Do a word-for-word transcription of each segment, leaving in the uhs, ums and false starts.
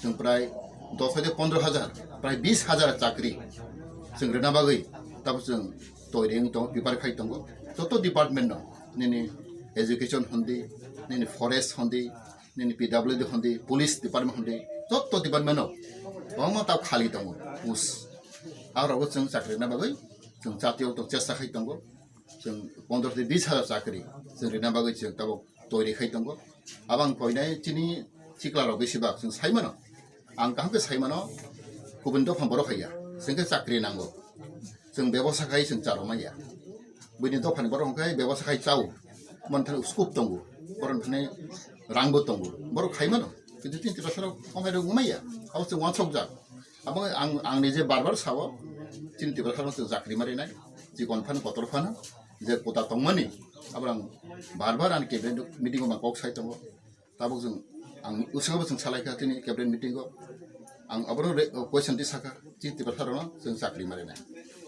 Chwng prai dos hajar, pondro hajar, prai bis hajar chakri chwng rwna bagwi tabuk chwng toiri wng tongo, prepare khai tongo. Joto department no, nini education hondi, nini forest hondi, nini P W D hondi, police department hondi, joto department no kwbangma tabuk khali tongo post. Aro chwng chakri rwna bagwi chwng chatio to chesta khai tongo. Chwng pondro tei bis hajar chakri chwng rina bagwi chwng tabuk toiri khai tongo. Abang koinai chini chikla rok besi bak chwng sai mano. Ang kaham khe sai mano, kubun dopha borok haiya, chwng khe chakri nango. Chwng bebosa khai chwng charo maya. Buini dopha ni borok hwnkhe bebosa khai chao. Mon thani scope tongo. Borok thani rangbo tongo. Borok khai mano. Kintu tin tiprasa rok omai rok maya. Abo chwng wansok jak. Abo ang, ang nije bar bar sao, chini tiprasa rok chwng chakri mari nai, chikon phano kotor phano, je kota tongmani, abo ang bar bar ang cabinet meeting o mang kok sai tongo. Tabuk chwng ang usabo chwng salai kha chini cabinet meeting o, ang abono re-, question di saka, chini tiprasa rok chwng chakri mari nai.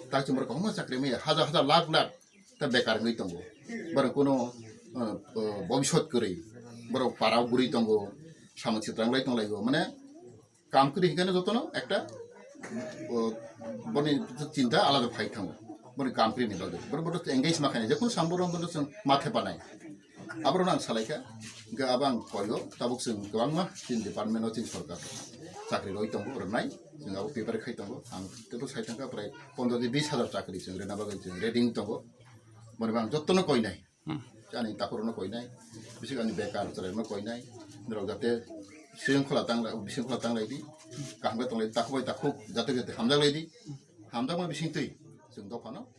Tak chwng borok kwbangma chakri maya, hajar hajar lakh lakh ta bekar wngwi tongo. Borok kuno, uh, uh, bobisot kwrwi, borok para o guri tongo, samung sitra wng lai tong lai o, mane, kam kwrwi hinkhe jotono ekta, o, boni chinta alada phai thango. Boni kam kwrwini bagwi. Borok, borok engage ma khainai. Jekunu samung borok, borok chwng ma thepanai. Aborokno ang salaikha. Hinkhe abo ang koyo, tabuk chwng kwbangma chini department o, chini sorkar chakri rwi tongo, rwnai. Chwng abo prepare khai tongo. Ang teibo sai thangkha, prai pondro tei bis hajar chakri chwng rwna bagwi chwng ready wng tongo. Boni bo ang jotono koinai. Hmm. Ani takhurokno koinai, bising ani bekar chwrairokno koinai, norok jate sringkhola tang lai, bisingkhola tang lai di, kaham khe tong lai di, takhuk bai takhuk, jate jate hamjak lai di, hamjakma bising twi chwng dophano